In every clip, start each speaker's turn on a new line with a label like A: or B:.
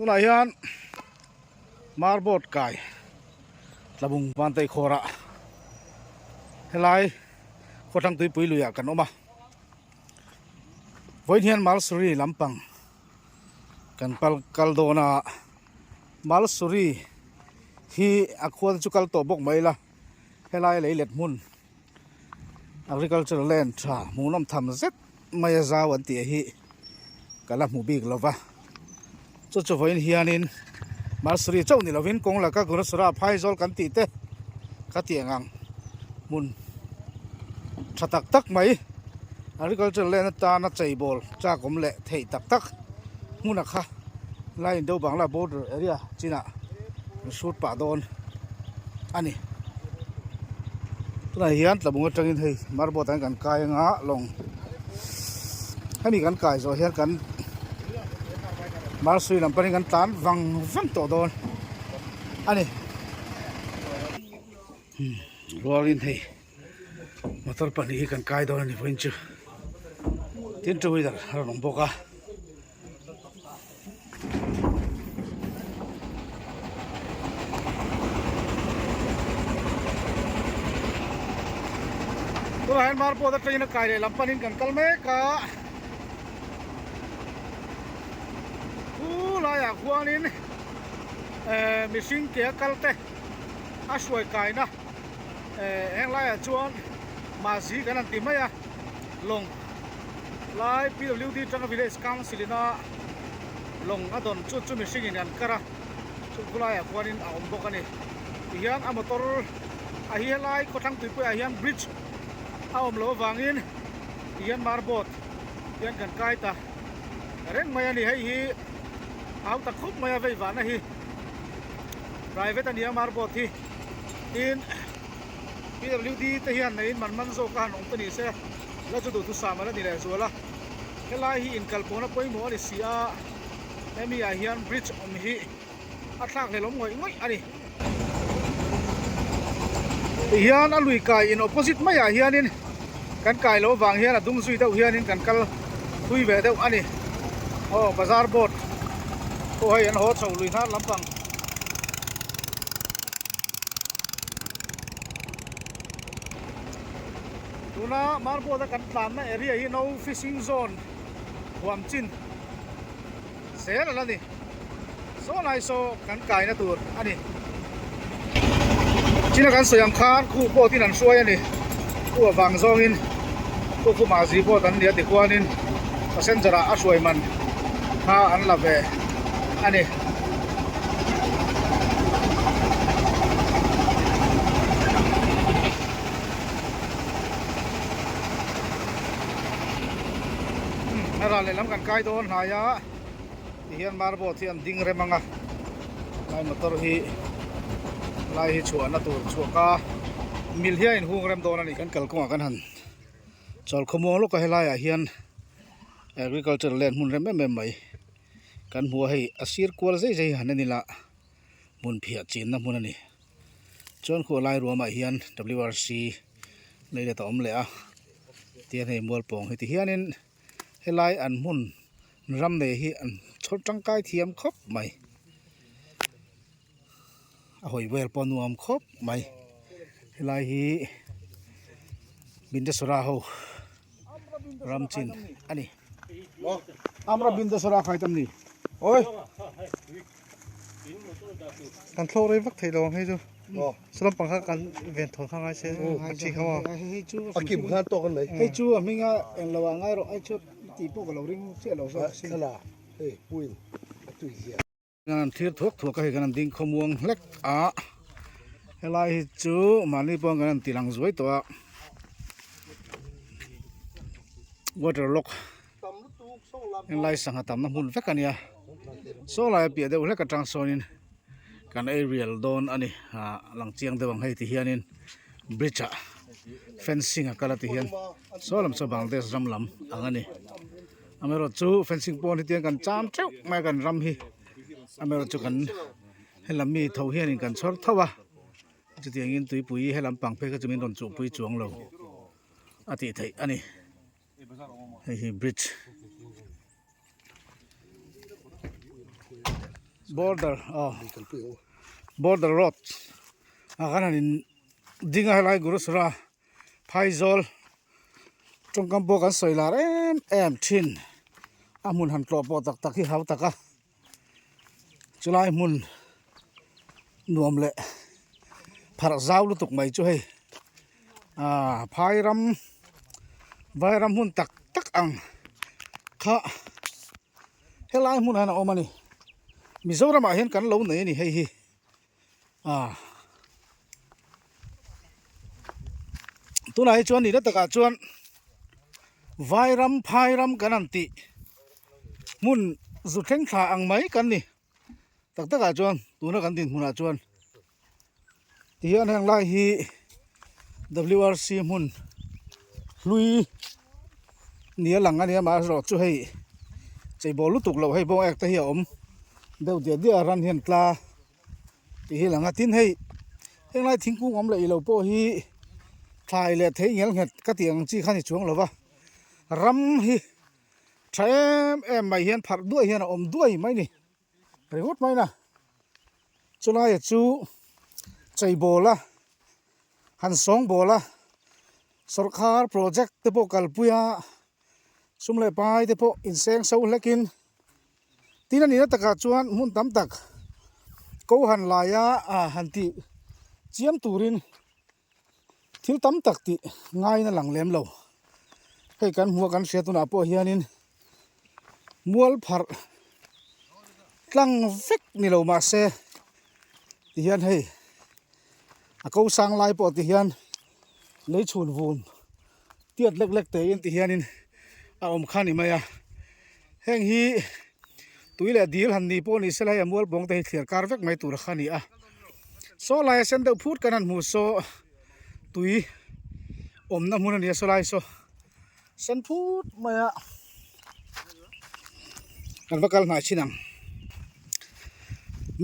A: Tunah hian marboard kai tlabung vantei khawrah helai khawthlang tuipui luiah kan awm a vawiin hian malsuri lampang kan pal kal dawn a malsuri hi a khua te chu kal tawh bawk mai la helai leilet hmun agriculture land tha hmuhnawm tham zet mai a zau an tih hi ka la hmu bik lo va chu chu vawiin hianin nursery chauh ni lovin kawng laka Gunasara phaizawl kan tih te ka tih ang ang hmun tha tak tak mai agriculture land atana cheibawl chak awm leh theih tak tak hmun a kha lai Indo Bangla border area chinah an hrut pah dawn a ni tunah hian tlabung atangin hei marboat ah hian kan kai anga lawng hemi kan kai zawh hian kan marsui lam panin kan tlan vang vang tawh dawn a ni rualin hei motor pahnih hi kan kai dawn a ni vawiin chu tin two wheeler a rawn awm bawk a. Tunah hian Marport atangin a kai leh lam panin kan kal mek a khu laiah khuanin eh mihring ke a kal te a hruai kaina eh heng laiah chuan mahzi kan han ti mai a lawng. Lai PWD atanga Village Council ina lawng a dawn chu chu mihring in an kar a, chu khulaiah khuanin a awm bawk a ni. Tihian a motor a hi helai khawthlang tuipuiah hian bridge a awm loh avangin tihian marboat hian kan kai ta reng mai a ni. Hei hi au ta khawp mai a vei vahna hi private a ni a marboat hi tin PWD te hian neiin man man zawk a han awm ta ni se. La chu duhthusam a la ni leh zual a, helai hi inkalpawhna pawimawh a ni si a, hemi ah hian bridge awm hi a thlak hlel awm ngawih ngawih a ni. Tihian a lui kai in opposite maiah hianin kan kai loh avang hian a dung zui deuh hianin kan kal thui ve deuh a ni. Aw bazar boat pawh hei an haw chho lui hnar lampang. Tuna Marboat a kan tlanna area hi no fishing zone huam chin zel a la ni. Saw lai saw kan kaina tur a ni. China kan sawi ang khan khu boat in an hruai a ni. Khu avang zawngin khu khu mahzi boat an ni a tikhuanin passenger ah a hruai man kha an la ve a ni. A ral lehlam kan kai dawn hnai a tihian marboat hi an ding rem ang a lai motor hi lai hi chhuahna tur chhuak a mil hi a inhung rem dawn a ni kan kalkawngah kan han chawl khawmuang lawk a helaiah hian agriculture land hmun rem em em mai kan hmu a hei a sir kual zai zai han en ila hmun phiah chinna hmun a ni. Chuan khu a lai ruamah hian WRC leilet a awm leh a tihian hei mualpawng hi tihianin helai an hmun ram nei hi an chhawr tangkai thiam khawp mai a hawi vel pawh a nuam khawp mai helai hi Bindeshwara ho ram chin a ni. Amra Bindeshwara khai tam ni.
B: Oi. Kan thlawk rei vak thei lo ang hei chu saw lampang kha kan ven thawn kha ngai se a thi kha maw.
A: A kim khan tawk an nei. Hei chu a hminga eng lo ah ngai rawh ai chu tih pawh ka lo ring chiah lo zawk asin. Thla hei puin a tui zia. Kan han thlir thuak thuak a hei kan han ding khawmuang hlek a helai hi chu mahni pawh kan han ti lang zuai tawh a water lock. Henglai sangha tamna hmun vek a nia saw laia piah deuh hlek atang sawnin kan ei rial dawn a ni ah lang chiang deuh ang hei ti hianin bridge ah fencing a kal a ti hian saw lam saw Bangladesh ram lam ang a ni amaherawh chu fencing pawn hi tiang kan cham teuh mai a kan ram hi amaherawh chu kan helam mi tho hianin kan chhawr tho a chutiangin tuipui helam pang phei kha chu min rawn chuhpui chuang lo a tih theih a ni. Hei hi bridge. Border aw border road ah khan han in ding a helai Gurusura Phaizawl tawngkam pawh kan sawi lar em em thin a hmun han tlawh pawh tak tak hi hau tak a chulai hmun nuam leh pharh zau lutuk mai chu hei ah phai ram vai ram hmun tak tak ang kha helai hmunah hian a awm a ni Mizoramah hian kan lo nei a ni hei hi ah tunah hi chuan nihna takah chuan vai ram phai ram kan han tih hmun zu thleng thla ang mai kan ni tak takah chuan tuna kan dinhmunah chuan tihian heng lai hi W R C hmun hlui ni a lang a ni a amaherawh chu hei cheibawl lutuk loh hei bawng ek te hi a awm deuh diah diah a ran hian tla tih hi a lang a tin hei henglai thingkung awm leh ilo pawh hi thlai leh thei ngel nghet ka tih ang chi kha ni chuang lo va ram hi tha em em mai hian pharh duai hian a awm duai mai ni. Ringawt mai na chulaia chu cheibawl a han sawngbawl a sawrkhar project te pawh kalpui a sum leh pai te pawh inseng so hlek in tin a nihna takah chuan hmun tam tak ko han lai a ah han tih chiam turin thil tam tak tih ngaiin a lang lem lo hei kan hmuh a kan hria tunah pawh hianin mual pharh tlang vek ni lo mahse tihian hei a ko sang lai pawh tihian lei chhun vun tiat lek lek te in tihianin a awm kha ni mai a heng hi tui leh dil han ni pawh ni sela hei a mual bawng te hi thliar kar vek mai tur kha a ni a saw laia sen deuh phut kan han hmu saw tui awmna hmun a ni a saw lai saw sen phut mai a kan va kal hnai chin ang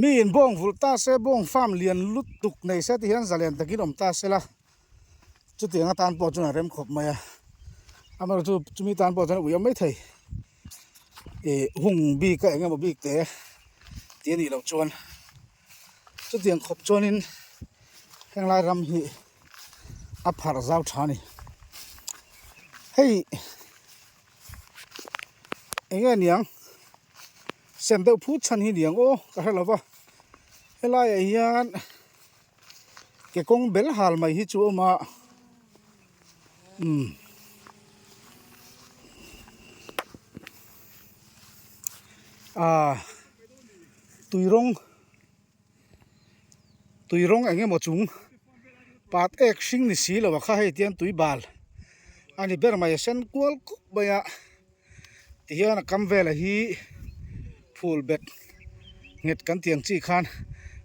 A: mi in bawng vulh ta se bawng farm lian lutuk nei se ti hian zalen takin awm ta sela. Chutiang atan pawh chuan a rem khawp mai a amaherawhchu chu chumi tan pawh chuan a ui awm maithei ih hung bik a eng emaw bik te tih a nih loh chuan chutiang khawp chuanin henglai ram hi a pharh zau tha a ni hei eng nge niang sem deuh phut chhan hi niang aw ka hre lo va helaiah hian. Ke kawng bel hal mai hi chu a awm a umm ah tui rawng tui rawng eng emaw chung pat ek hring ni si lo a kha hei tiang tui bal a ni ber mai a sen kual kup mai a tihian a kam velah hi phul bet nghet kan tih ang chi khan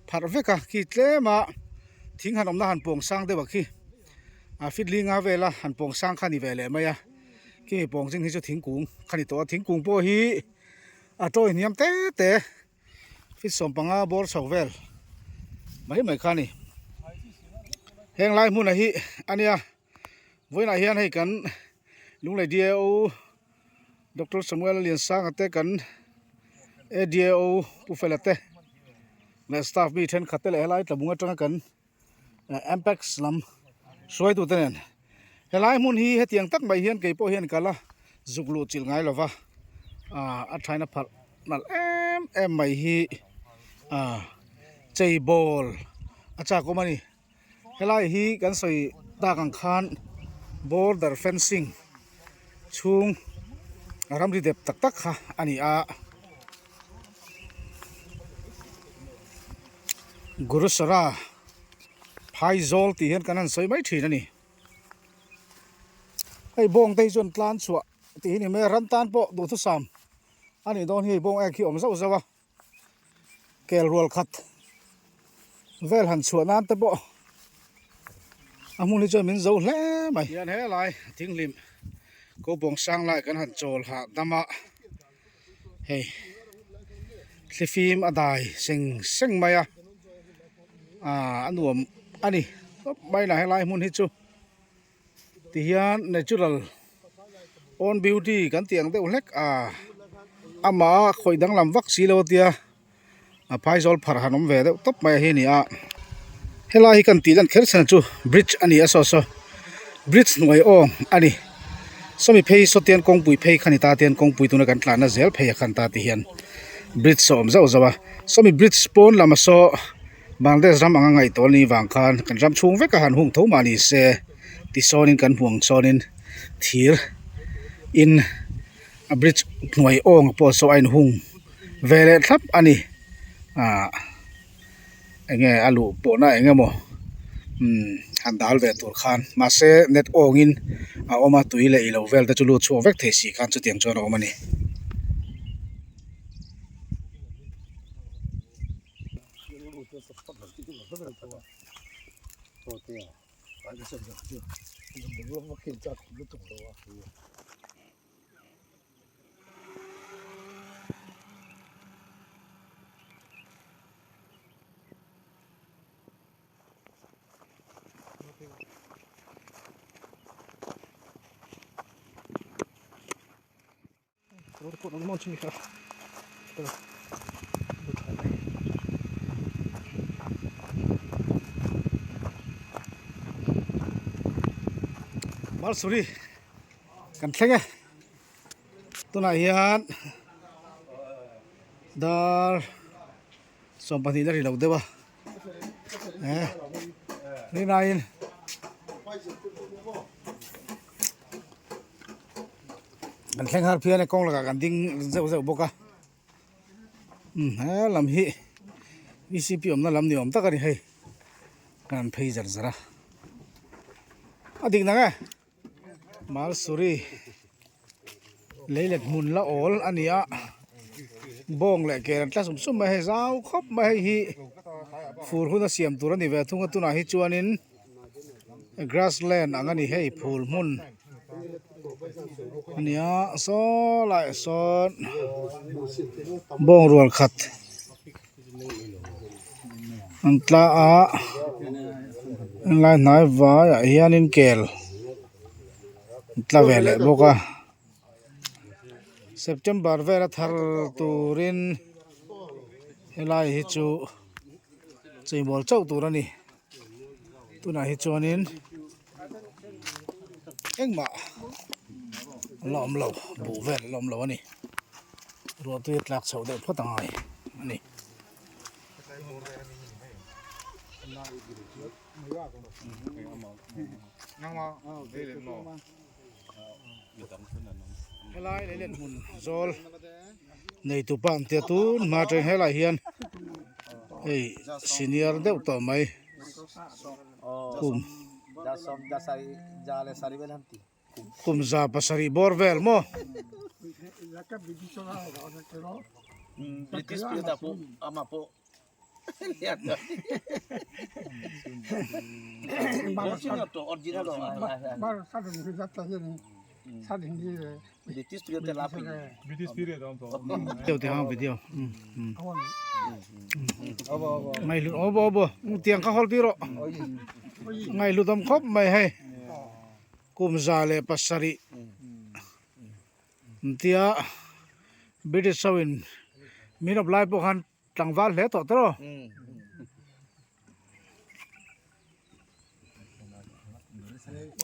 A: pharh vek a khi tlem a thing han awmna han pawng sang deuh a khi a fit linga vela han pawng sang kha a ni ve leh mai a khi mi pawng zing hi chu thingkung kha ni tawh a thingkung pawh hi a tawi hniam te te fit 15 bawr chho vel mai mai kha a ni heng lai hmunah hi a nia. Vawiinah hian hei kan Lunglei DAO Doctor Samuel Liansanga te kan ADAO Pu Fela te leh staff mi thenkhat te leh helai tlabung atanga kan Ampex lam hruaitu te nen helai hmun hi hetiang tak mai hian kei pawh hian kal a zuk luh chilh ngai lova ah a thaina phalh nalh em em mai hi ah chei bawl a chak awm a ni. Helai hi kan sawi tak ang khan border fencing chhung ramri dep tak tak kha a ni a Gurusara Phaizawl tih hian kan han sawi mai thin a ni hei bawng te hi chuan tlan chhuah tih hi ni mai a ram tan pawh duhthusam a nih dawn hi hei bawng ek hi a awm zauh zauh a. Kel rual khat vel han chhuah nan te pawh a hmun hi chuan min zo hle mai. Hian helai thinghlim Kobawng sang lai kan han chawl hah dam a hei thlifim a dai seng seng mai a ah a nuam a ni tawp mai lah helai hmun hi chu tihian natural own beauty kan tih ang deuh hlek a amah khawih danglam vak si lo a tia. A phaizawl pharh han awm ve deuh tawp mai hi a ni a helai hi kan tih lan kher chhan chu bridge a ni a saw saw bridge hnuai awng a ni sawmi phei sawtian kawngpui phei kha ni ta tian kawngpui tuna kan tlanna zel phei a khan ta ti hian bridge a awm zauh zauh a sawmi bridge pawn lam a saw Bangladesh ram anga ngaih tawh a nih vang khan kan ram chhung vek a han hung tho mah ni se tisawnin kan hmuh ang sawnin thir in a bridge hnuai awng pawh saw a inhung ve leh thlap a ni ahh enge a luh pawhna eng emaw umm han dal ve tur khan mahse net awngin a awm a tui leh ilo vel te chu lut chhuak vek thei si khan chutiang chuan a awm a ni. Malsuri kan thleng e tunah hian dar 20 la ri lo deuh a eh rinaiin kan thleng har phian a kawng lakah kan ding zeuh zeuh bawk a umm he lam hi V C P awmna lam ni awm tak a ni hei kan phei zar zar a a dik nang e Malsuri lei let hmun la awl a ni a bawng leh kel an tla sum sum mai hei zau khawp mai hei hi fur hun a siam tur a ni ve thung a tunah hi chuanin grass land ang a ni hei phul hmun a ni a saw laiah sawn bawng rual khat an tla a helai hnai vaiah hianin kel an tla ve leh bawk a September vela thar turin helai hi chu cheimawl chauh tur a ni tunah hi chuanin engmah a la awm lo buh vel a la awm lo a ni ruahtui a tlak chhoh deuh phawt a ngai a ni. Helai lei let hmun zawl nei tupa an tia tun hma atang helai hian hei senior deuh tawh mai kum kum 700 bawr vel maw. Tiang kha hawl tir rawh ngaihlu dawm khawp mai hei kum 107 tia British ho in min awp lai pawh khan tlangval hle tawh tawh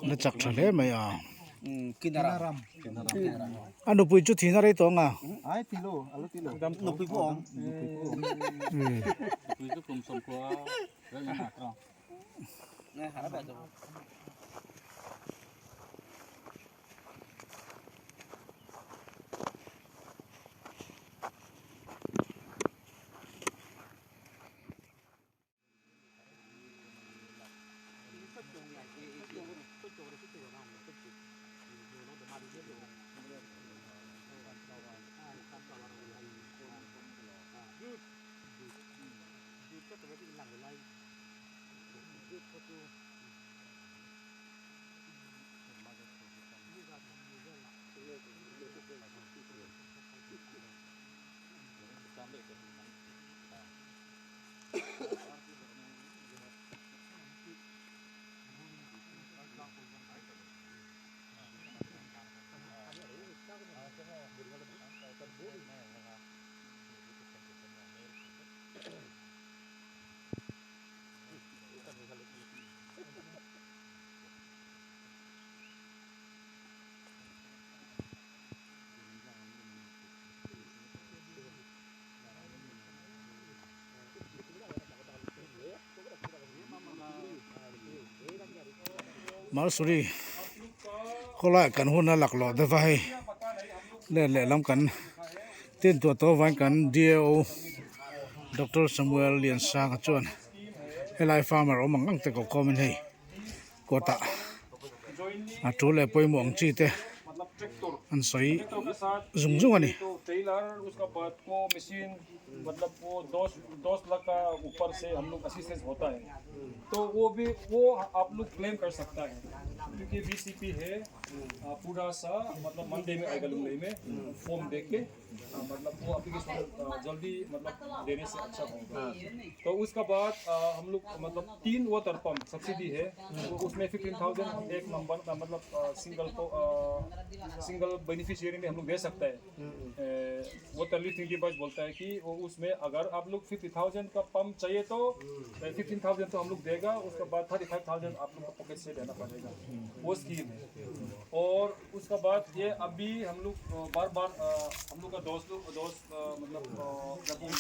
A: la chak tha hle mai a a nupui chu thihna rei tawh ang a Malsuri khawlaiah kan hun a laklawh deuh va hei let lehlam kan tin tuah tawh avangin kan DAO Doctor Samuel Liansanga chuan helai farmer awm ang ang te ko khawmin hei kawtah a tul leh pawimawh ang chi te an sawi zung zung a ni.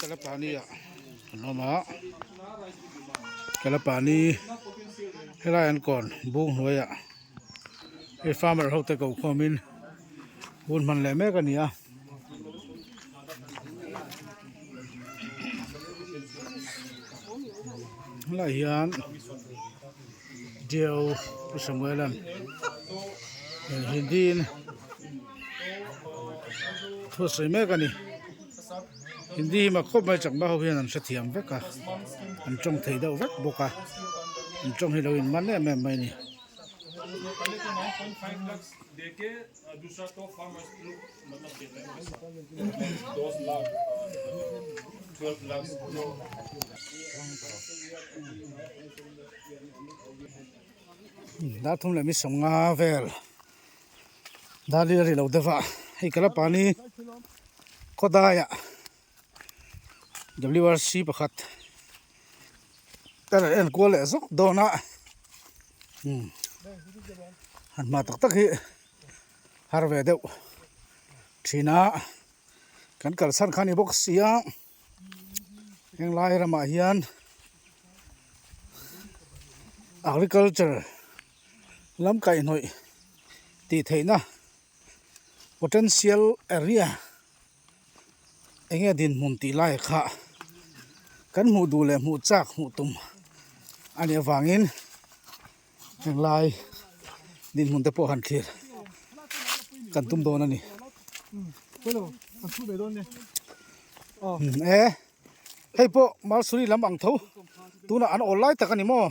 A: Kalapani ah an awm a Kalapani helai an kawn bung hnuaiah hei farmer ho te ko khawmin hun hman leh mek a ni a. Helaiah hian Deo Pu Samuela'n Hindi in thu a sawi mek a ni. Hindi hi mak khawp mai chakma ho hian an hrethiam vek a, an tawng thei deuh vek bawk a, an tawng hi lo inman em em mai a ni. Darthum leh mi sawmnga vel dar hi a ri lo deuh a hei Kalapani khawdaiah W R C pakhat ka rawn en kual leh zawk dawn a han hma tak tak hi har ve deuh thin a kan kalsan kha a ni bawk sia henglai ramah hian agriculture lam kaihhnawih tih theihna potential area eng nge dinhmun tih lai kha kan hmuh duh leh hmuh chak hmuh tum a nih avangin henglai dinhmun te pawh han thlir kan tum dawn a ni e hei pawh malsuri lam ang tho tunah an awl lai tak a ni maw.